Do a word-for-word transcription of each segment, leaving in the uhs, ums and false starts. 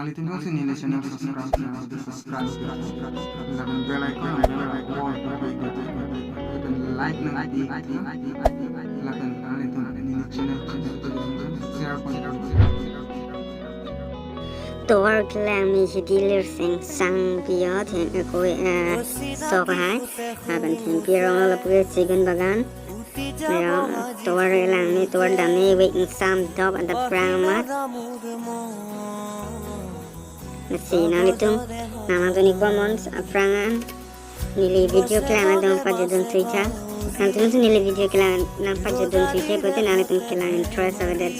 Nanglitum jongsi neli channel subscribe, subscribe, lapen bell icon, bell icon, lapen like nang, lapen nanglitum neli channel share pon. Tovar kelang me hidi lir seng sang pio, then ekoi, eh, sok hai, lapen then pirong lapu ke chicken bagan. Ayo, tovar kelang me, tovar dam me, wek ingsam dop adap prang amat. Lasi nanglitum nang langdun ik bom non aphrang an neli video kelang nangdun pajutdun thuitha. Nanglitum si neli video kelang nang pajutdun thuitha, pulote nanglitum kelang interest avedet.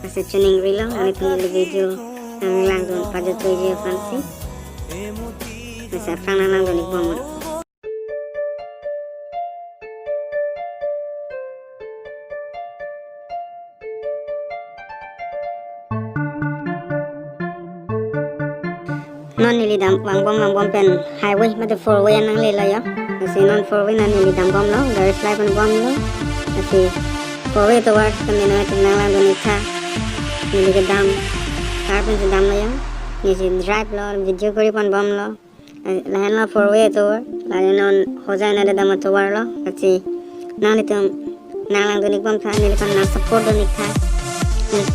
Lasi chuning rilo, nanglitum neli video nang langdun pajut thuitha aphansi. Lasi aphrang nang langdun ik bom non. Non neli dam vangbom vangbom pen highway mate four way nanglelo yo. Lasi non four way nang neli dambomlo, gari slide ponbomlo. Lasi four way tovar kami nangtum nang langdun ik tha. Neli kedam car pensi damlo yo. Neli si drive lo, video kori ponbomlo. Eh, lahenlo four way tovar. Lahenlo Hojai nade dam atovar lo. Lasi nanglitum nang langdun ik bom tha, neliphan nang support dun ik tha. Hmm.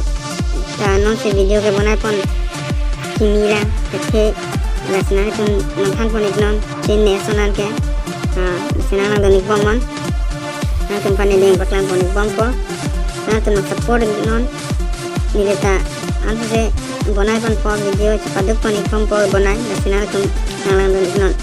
Ta nonsi video ke bonai pon kimi ra kethe, lasi nanglitum nang than pon ik non, chin ne sonan ke. Ah, lasi nang langdun ik bom non. Nangtum aphan neli paklang pon ik bompo. Nangtum nang support ik non. Neli ta ansi bonai ponpo video, chepaduk pon ik bompo bonai, lasi nangtum nang langdun ik non.